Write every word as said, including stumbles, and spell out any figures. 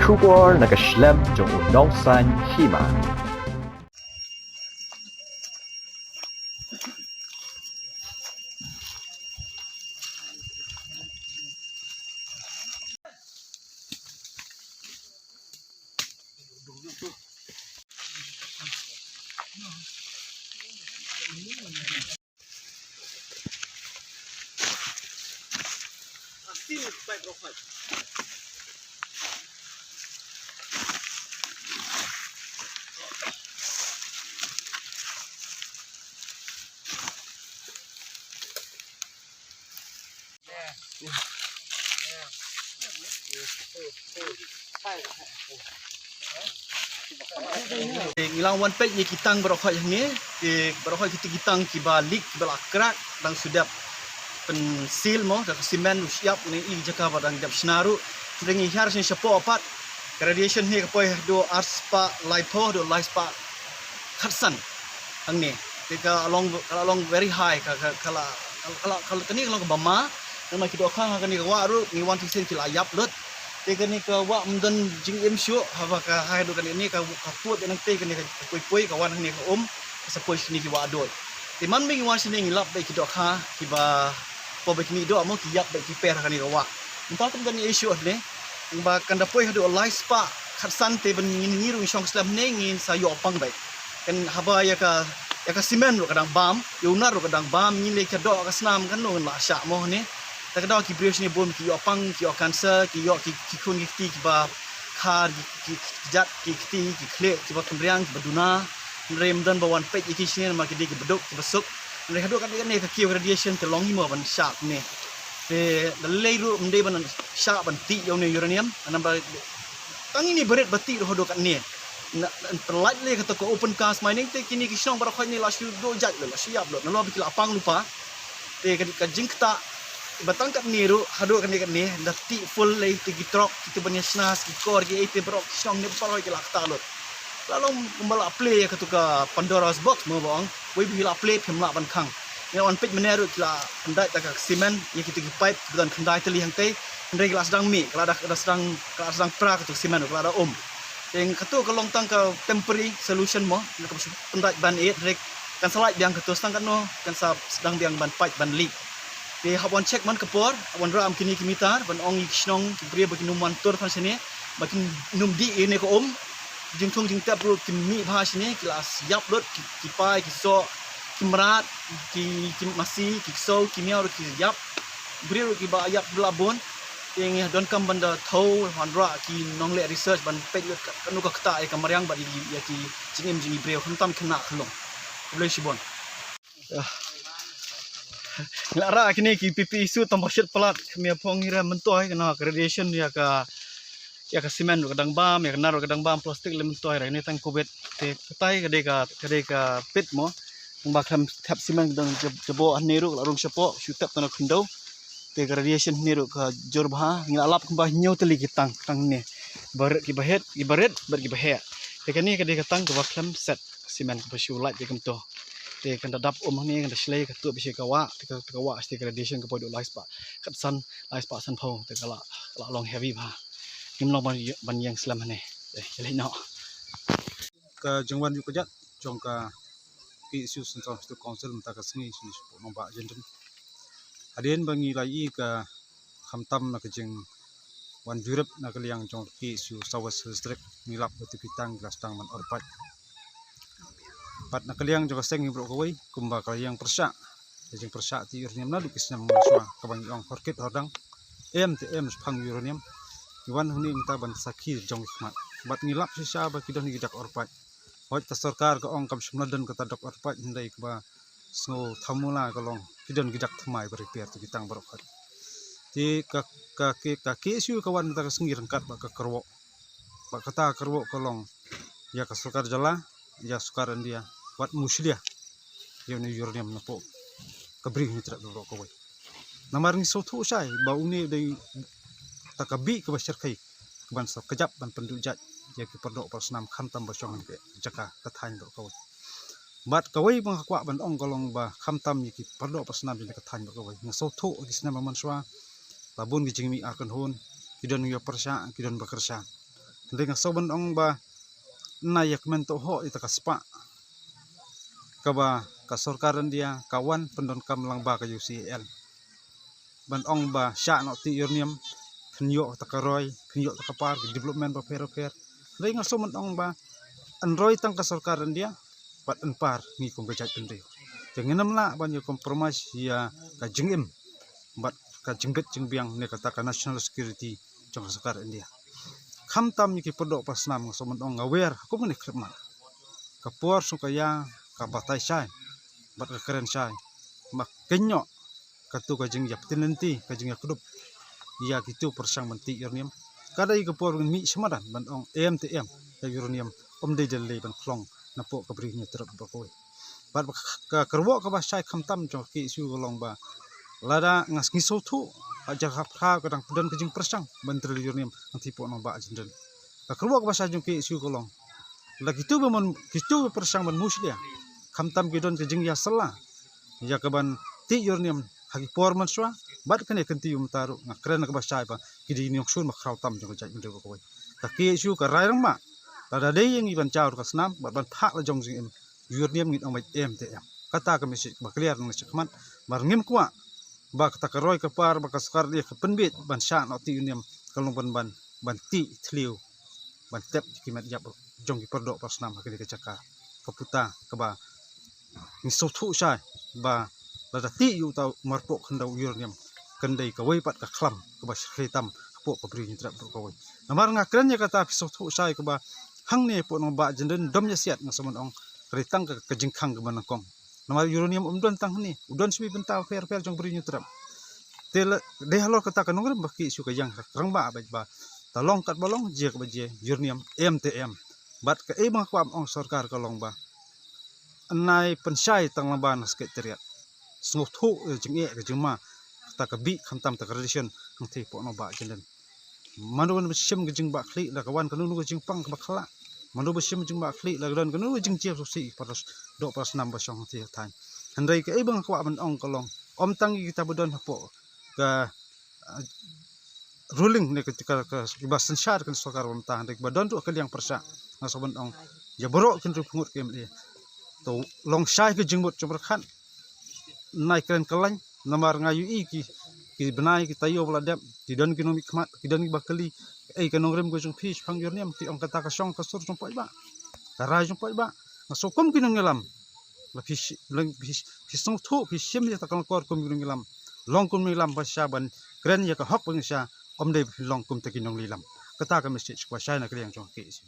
Khubor na ka shlem jong u nongsan hima. Ngi la wan peit ïa ki tang baroh khoit hangne, ki baroh khoit kiti ki tang kiba leak, kiba la crack, dang shu dep pynsil mo da ka cement u shyiap ne i jaka ba dang dep shna ruh. Hynrei ngi hiar shen shapoh pat, ka radiation hangne ka poi haduh arspah laiphew haduh laispah khatsan hangne. Te ka long, ka la long very high, ka, ka, ka la, ka la, ka la, kane ka long kaba ma. Namar ki dohkha ha kane ka wah ruh ngi wan shisien ki la ïap lut. Te kane ka wah ym don jingim shuh, haba ka haduh kane, kane ka, ka put ïa nangtei, kane ka pui pui ka wan hangne ka um, ka sa poi shane ki wah dud. Te man ba ngi wan shane ngi lap bad ki dohkha kiba, poi bad ki mih doh mo, ki ïap bad ki per ha kane ka wah. Mynta kum kane issue hangne, ba kan da poi haduh laispah khatsan te ban ngi, ngi ruh ngi shong slem hangne ngin sa ïoh pang bad. Kan haba ïa ka, ïa ka cement ruh ka dang bam, ïa u nar ruh ka dang bam, ngi leh ka doh ka snam kan nang la shah mo hangne. Te ka dang ki briew shane bun ki ïoh pang, ki ïoh cancer, ki ïoh ki, ki khun ki kti kiba khar, ki, ki, ki jat, ki kti, ki khlieh, kiba kynriang, kiba duna. Hynrei ym don ba wan peit ïa ki shane namar ki dei kiba duk, kiba suk. Hynrei haduh katne katne ka kiew radiation te long hi mo ban shah ne. Te da lei ruh ym dei ban shah ban tih ïa une uranium. Namar tang ine barit ba tih ruh haduh katne. Na, na, pynlait lei kata ka open cast mining te kine ki shnong baroh khoit ne la shu duh jait lut, la shu ïap lut. Nalor ba ki la pang lypa. Te ka, ka jingktah ba tang katne ruh haduh katne katne da tih full lei te ki trok, kita ban ïa shna, ki kor, ki ei te baroh ki shnong ne baroh ki la ktah lut. La long kumba la plie ïa katu ka Pandora's box mo ba ong. Wei ba ki la plie phim lah ban khang. Ngi wan peit mynne ruh ki la pyndait da ka cement ïa kita ki pipe kiba don khyndai tylli hangtei. Hynrei ki la sdang mih, ka la da, da sdang, ka la sdang pra katu cement ruh, ka la da um. Te katu ka long tang ka temporary solution mo, na ka pyndait ban ïeit, hynrei kan sa lait biang katu, sdang katno kan sa sdang biang ban pait ban leak. Te hap wan check man ka por, hap wan rah ïa kine ki meter, ban ong ïa ki shnong ki briew ba kin ym wan tur than shane, ba kin ym dih ïa kane ka um. Jingthung jingtep ruh ki mih bha shane, ki la ïap lut, ki, ki pai, ki soh, ki mrad, ki, ki masi, ki ksew, ki miaw ruh ki ïap. Briew ruh kiba ïap ba la bun. Te ngi donkam ban da thew wanrah ki nongleh research ban peit lut ka, kano ka ktah ïa ka mariang bad ïa ki jingim jong ki briew, khamtam khynnah khyllung. Khublei shibun. Ngi la rah kine ki P P E suit tang ba shit palat, kmie phong ngi re myntoi, kane ka radiation ïa ka, ïa ka cement ruh ka dang bam, ïa ka nar ruh ka dang bam, plastic lei myntoi re, ne tang covid. Te katai ka dei ka, ka dei ka pit mo. Tang ba khlem thep cement ka dang jab-, jaboh hangne ruh, la rung shapoh, shu thep tang na khyndew. Te ka radiation hangne ruh ka jur bha, ngi la lap kumba hynñiew tylli ki tang, tang ne. Ba rit, kiba het, kiba rit, bad kiba heh. Te kane ka dei ka tang kaba khlem set cement kaba shu lait te kumto. Te kan da dap um hangne, kan da shlei, ka tuh ba shi ka wah, te ka, ka wah shi te ka radiation ka poi haduh laispah khatsan, laispah sanphew, te ka la, ka la long heavy bha. Ngim long ban, ban ïeng slem hangne. Te ïa leit noh. Ka jingwan ïuh kjat jong ka K S U Central District Council mynta ka sngi shane shapoh Nongbah Jyndon. Hadien ba ngi la ïohi ka khamtam na ka jingwan jurip na ka liang jong ka K S U South West District, ngi lap ba tu ki tang ki la sdang ban or pait. Bad na ka liang jong ka seng ngi baroh kawei kumba ka la ïeng pyrshah, ka jingpyrshah tih uranium naduh ki snem mynshuwa kaba ngi ong hor kit hor dang, em te em shaphang uranium. Ngi wan hangne mynta ban sakhi jong ki khmat. Bad ngi lap shisha ba ki don ki dak or pait. Hooid ka sorkar ka ong kam shym la don kata dak or pait, hynrei kaba sngew thamula ka long ki don ki dak thymmai ba repair tu ki tang baroh khoit. Te ka, ka, ka, ka K S U ka wan mynta ka sngi ryngkat bad ka kyrwoh. Bad kata ka kyrwoh ka long ïa ka sorkar jylla, ïa sorkar India, wat mushlia ïa une uranium napoh ka Bri Hynñiewtrep baroh kawei. Namar ngi sngewthuh shai ba une u dei ta ka bih kaba shyrkhei kaban sa kjap ban pynduh jait ïa ki pardoh parsnam khamtam ba shong ha ka jaka ka thaiñ baroh kawei. Bad kawei ba nga kwah ban ong ka long ba khamtam ïa ki pardoh parsnam jong ka thaiñ baroh kawei, nga sngewthuh ki snem ba mynshuwa la bun ki jingmih ar kynhun, ki don ïa pyrshah, ki don ba kyrshan. Hynrei nga sngew ban ong ba na ïa kmen to ho ita ka spah kaba ka sorkar India ka wan pyndonkam lang ba ka U C I L ban ong ba shah noh tih uranium, phin ïoh ta ka roi, phin ïoh ta ka par, development bapher bapher. Hynrei nga sngew ban ong ba yn roi tang ka sorkar India bad yn par ngi kum ka jaitbynriew. Te ngin ym lah ban ïa compromise ïa ka jingim bad ka jingbit jingbiang ne kata ka national security jong ka sorkar India. Khamtam ïa ki pyrdoh parsnam nga sngew ban ong nga wer ha kum kane ka khyllipmat. Ka por shu ka ïa ka batai shai bad ka kren shai. Ma kynnoh katu ka jingïapyntylli, ka jingïakdup ïa kitu pyrshang ban tih uranium. Ka dei ka por ngin mih sha madan ban ong em te em, ïa uranium ym dei da lei ban khlong napoh ka Bri Hynñiewtrep baroh kawei. Bad ka kyrwoh kaba shai khamtam jong ka K S U ka long ba lada nga sngi sngewthuh ha jar ha phra ka dang pdon ka jingpyrshang ban drill uranium hangtei poh nongbah Jyndrin. Ka kyrwoh kaba shai jong ka K S U ka long la kitu ba man kitu ba pyrshang ban mushlia khamtam ki don ka jingïasylla ïa ka ban tih uranium ha ki por mynshuwa bad kane kynti mynta ruh nga kren kaba shai ba ki dei ki nongshun ba khraw tam jong ka jaitbynriew baroh kawei. Ka K S U ka rai rangbah lada dei ïa ngi ban jaw ka snam bad ban phah la jong jingim, uranium ngin ong beit em te em. Kata ka message ba clear na shakhmat. Mar ngim kwah ba kata ka roi ka par ba ka sorkar India ka pynbeit ban shah noh tih uranium ka long ban ban ban tih thliew ban tep ki met ïap jong ki pyrdoh parsnam ha kane ka jaka. Ka puta kaba ngi sngewthuh shai ba lada tih ïa uta u marpoh khyndew uranium kan dei kawei pat ka khlam kaba shyrkhei tam hapoh ka Bri Hynñiewtrep baroh kawei. Namar nga kren ïa kata phi sngewthuh shai kaba hangne poh nongbah Jyndrin dom ïa siat nga sngew ban ong ka dei tang ka, ka jingkhang kaba nyngkong. Namar uranium um don tang hangne, u don shibun bynta pher pher jong Bri Hynñiewtrep. Te la dei halor kata ka nongrim ba K S U ka ïeng ha ka rangbah bad ba ta long katba long, jia kaba jia, uranium em te em. Bad kaei ba nga kwah ban ong sorkar ka long ba nai pynshai tang lang ba na Secretariat. Sngewthuh ïa ka jingeh ka jingma kata ka bih khamtam ta ka tradition hangtei poh nongbah Jyndrin. Mano ban shim ka jingbahkhlieh la ka wan kano kano ka jingpang kaba khlah. Mano ban shim jingbahkhlieh la ka don kano kano ka jingjia sngewsih para doh para snam ba shong hangtei ha thaiñ. Hynrei kaei ba nga kwah ban ong ka long ym tang ïa kita ba don hapoh ka, ah, ruling ne ka, ka, ka, kiba synshar ka sorkar ba mynta, hynrei kiba don ruh ka liang pyrshah nga sngew ban ong ïa baroh ki hynriew phew ngut ki M L A. To long shai ka jingmut jingpyrkhat. Nai kren kyllaiñ namar nga ïohi ki, ki bnai ki taïew ba la dep, ki don ki nongmihkhmat, ki don kiba kylli ei ka nongrim ka jong phi shaphang uranium, phi ong kata ka shong ka sur jong paidbah, ka rai jong paidbah. Nga sngew kum ki nongïalam la phi shi-, la phi, phi sngewthuh, phi shim ïa ta ka lyngkor kum ki nongïalam. Long kum nongïalam ba sha ban kren ïa ka hok ba ngi sha, ym dei ba phi long kum ta ki nonglei lam. Kata ka message kaba shai na ka liang jong ka K S U.